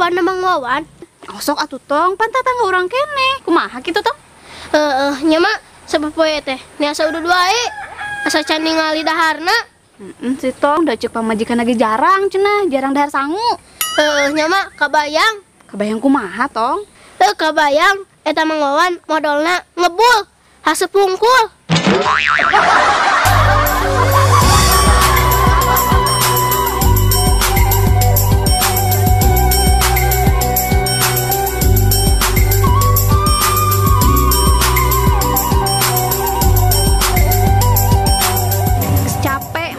Bapana Mang Wawan. Osok atuh tong, pan tatangga urang keneh. Kumaha kitu tong? Heeh, nya mak sapopoe teh. Ni asa udud wae. Asa can ningali daharna. Heeh, si tong da ceuk pamajikan lagi jarang cenah, jarang dahar sangu. Heeh, nya mak kabayang. Kabayang kumaha tong? Heuh, kabayang eta Mang Wawan modolna ngebul, haseup hungkul.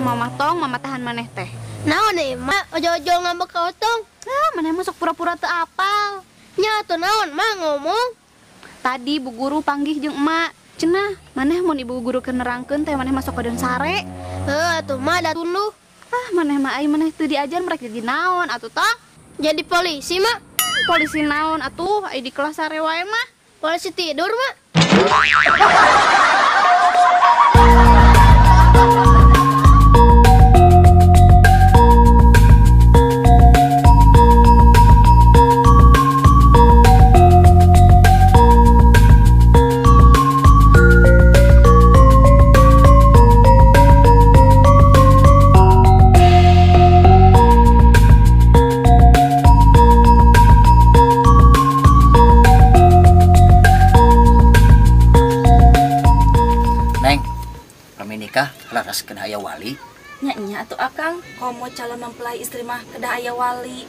Mama tong, mama tahan maneh teh. Naon ieu mak, ojo-ojo ngambek ka otong. Ah, maneh masuk pura-pura teu apal. Nya atuh naon mak ngomong? Tadi bu guru panggih jeung emak. Cenah, maneh mun ibu guru keur nerangkeun teh maneh masuk ka daun sare. Heuh atuh mak da tunduh. Ah, maneh mah ai maneh teu diajar merek jadi naon atuh tong? Jadi polisi mak. Polisi naon atuh ai di kelas sare wae mah. Polisi tidur mak. Laras kedah aya wali. Nya nya atuh akang, komo calon mempelai istri mah kedah aya wali.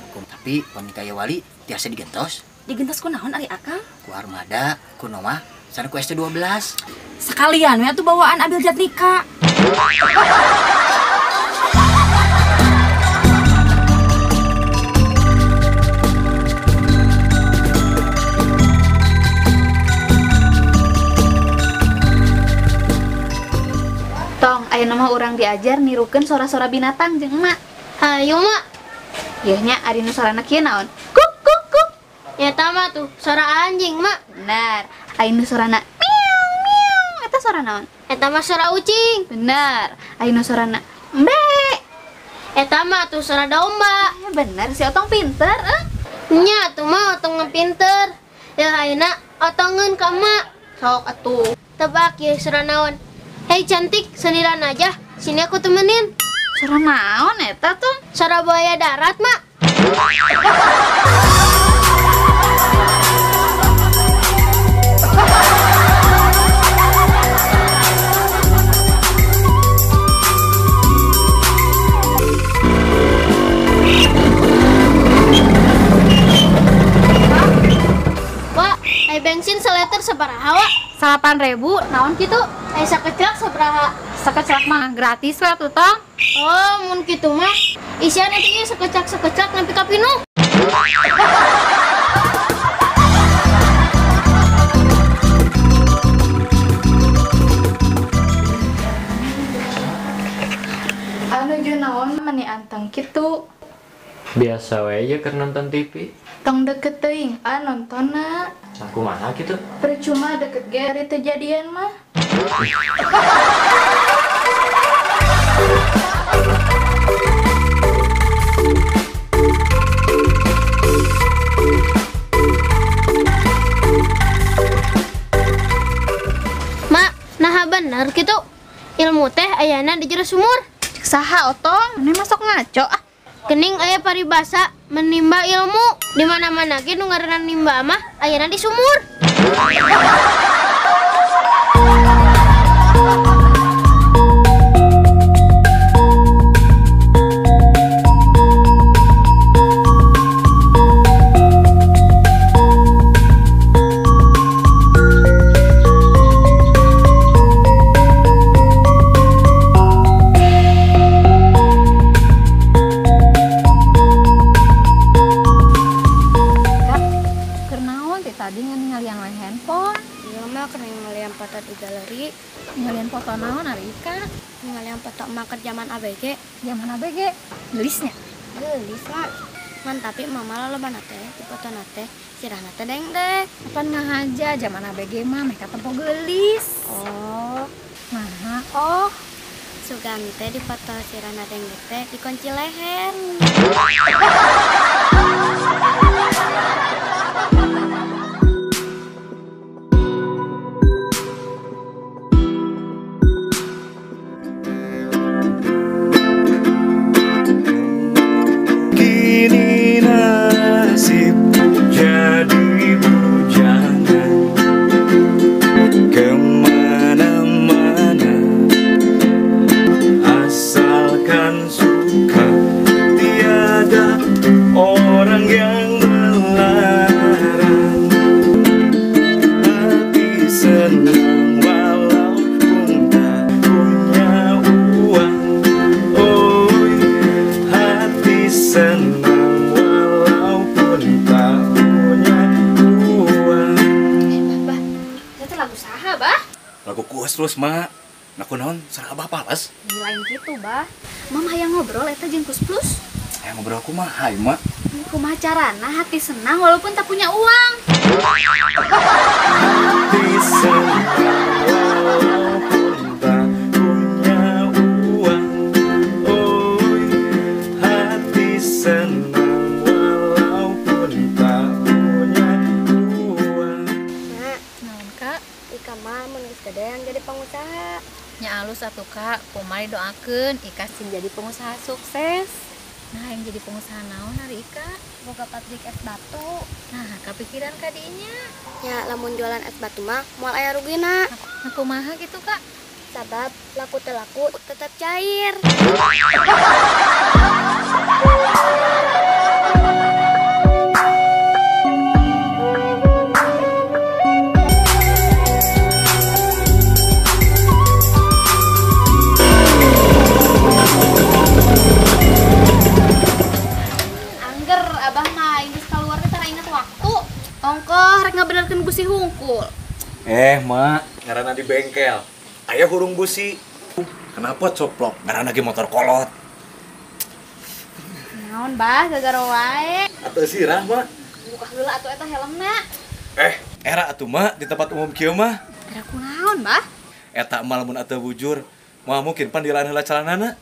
Tapi pamit aya wali tiasa digentos. Digentos ku naon ari akang? Ku armada, ku Noah, sana ku ST12. Sekalian we atuh bawaan ambil jatnika. Tong, ayeuna mah urang diajar nirukeun sora-sora binatang jeung emak. Hayu mak. Yeuh nya ari nu sorana kieu naon? Kuk kuk kuk. Eta mah tuh sora anjing mak. Benar. Ari nu sorana miau miau eta sora naon? Eta mah sora ucing. Benar. Ari nu sorana mbe. Eta mah tuh sora domba. Bener si Otong pinter eh. Nya tuh mah Otong pinter. Ya ayeuna otongeun ka emak. Sok atuh. Tebak ye sora naon? Hei cantik, sendirian aja. Sini aku temenin. Suara naon eta tuh? Suara buaya darat, mak. Wak, ai bensin seliter sabaraha, wak? 8.000, naon kitu? Sakeclak sabaraha? Sakeclak mah gratis lah tuh tong. Oh, mun kitu mah isian nanti ieu sakeclak-sakeclak nepi ka pinuh. Anu jeung naon mani anteng kitu? Biasa we aja keur nonton TV. Tong deket teuing ah nontonna. Aku mana gitu? Percuma deket ge ari teu jadian mah. Mak, naha bener gitu. Ilmu teh ayana di jero sumur. Cek saha Otong? Maneh masuk ngaco ah. Kening aya paribasa menimba ilmu. Di mana-mana ge nu ngaranna nimba mah ayana di sumur. Tadi ngalian main handphone. Iya mah kena ngalian foto di galeri. Ngalian foto naon ari Ika? Ngalian foto emak keur zaman ABG. Zaman ABG? Gelisnya? Gelis mak. Ngan tapi mama lolobana teh di foto teh sirahna teh dengdek. Kapan ngahaja zaman ABG mah mereka tempo gelis. Oh. Nah, oh. Sugan teh di foto sirahna dengdek teh dikunci leher. Kini nasib jadi bujangan, kemana-mana asalkan suka, tiada orang yang melarang. Hati senang walaupun tak punya uang. Oh, hati senang walaupun tak punya uang. Bah, itu lagu saha, Bah? Lagu kuas terus, Mak. Nah, kunaon sareng Abah pales? Lain gitu, Bah. Mama hayang ngobrol eta jeung Kus Plus. Hayang ngobrol kumaha, hayu, Mak? Kumaha carana hati senang walaupun tak punya uang. Hati senang walaupun tak punya uang. Oh, hati senang walaupun tak punya uang. Nah, Naon Kak? Ika mah mun geus gede yang jadi pengusaha. Nya alus atuh Kak, kumaha doakeun Ika sing jadi pengusaha sukses. Nah, yang jadi pengusaha naon hari Ika? Boga pabrik es batu. Nah, kepikiran kadinya. Ya, lamun jualan es batu mah moal aya rugina. Nah, kumaha gitu Kak? Sabab laku teu laku tetap cair. Angger Abah mah geus keluar teh tara inget waktu. Ongkoh rek ngabenerkeun busi hungkul. Mak, ngaranna di bengkel. Aya hurung busi. Kenapa coplok? Ngaranna ge motor kolot. Naon, Bah, gagaro wae. Atuh sirah, Mak. Buka heula atuh eta helmna. Era atuh, Mak, di tempat umum kieu mah. Era kunaon, Bah? Eta mah lamun atuh bujur, moal mungkin pan dilaan heula calanana.